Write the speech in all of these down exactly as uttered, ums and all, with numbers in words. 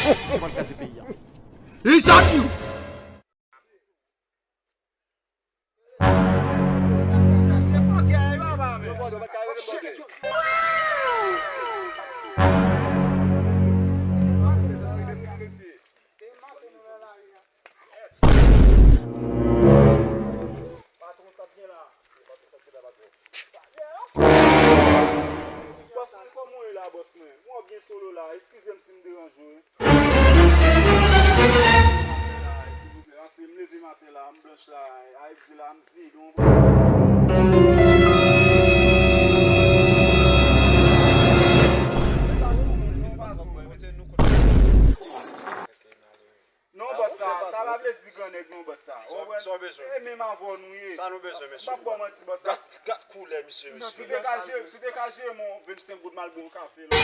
Misye pral kraze peyi a. Li sòti. Se fòkè a, e papa, men. Patwon, sa k gen la? Bòs mwen, kòman w ye la, bòs mwen? Mwen wè w gen solo la, eskize m si m deranje w, wi. Silvouplè, paske m leve maten la, m blanch la, Ayiti la, m vide, w konprann? Non, bòs, sa, sa pa vle di gran nèg non, bòs, sa. Sa, sa w bezwen? E menm avè w nou ye. Sa nou bezwen, mesye? M p ap ba w manti, bòs, sa. Gad, gad koulè misye, mesye. Si w te ka jere, si w te ka jere m yon vennsenk goud, m al ba w kafe la.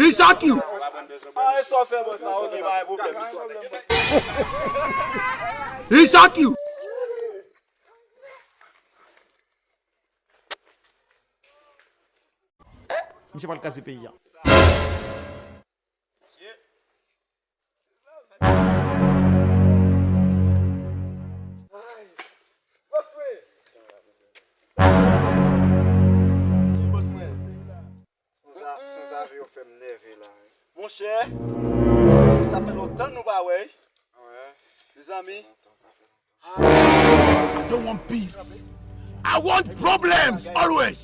Li sòti. Pa pran bezwen, ah, e sa w fè, bòs, sa, ok, pa gen pwoblèm, mesye. Li sòti. Misye pral kraze peyi a. Bòs mwen. Bòs mwen. Sanzave yo fè m nève la, wi. Monchè, sa fè lontan nou pa wè, wi. Mezanmi. I don't want peace. I want problems always.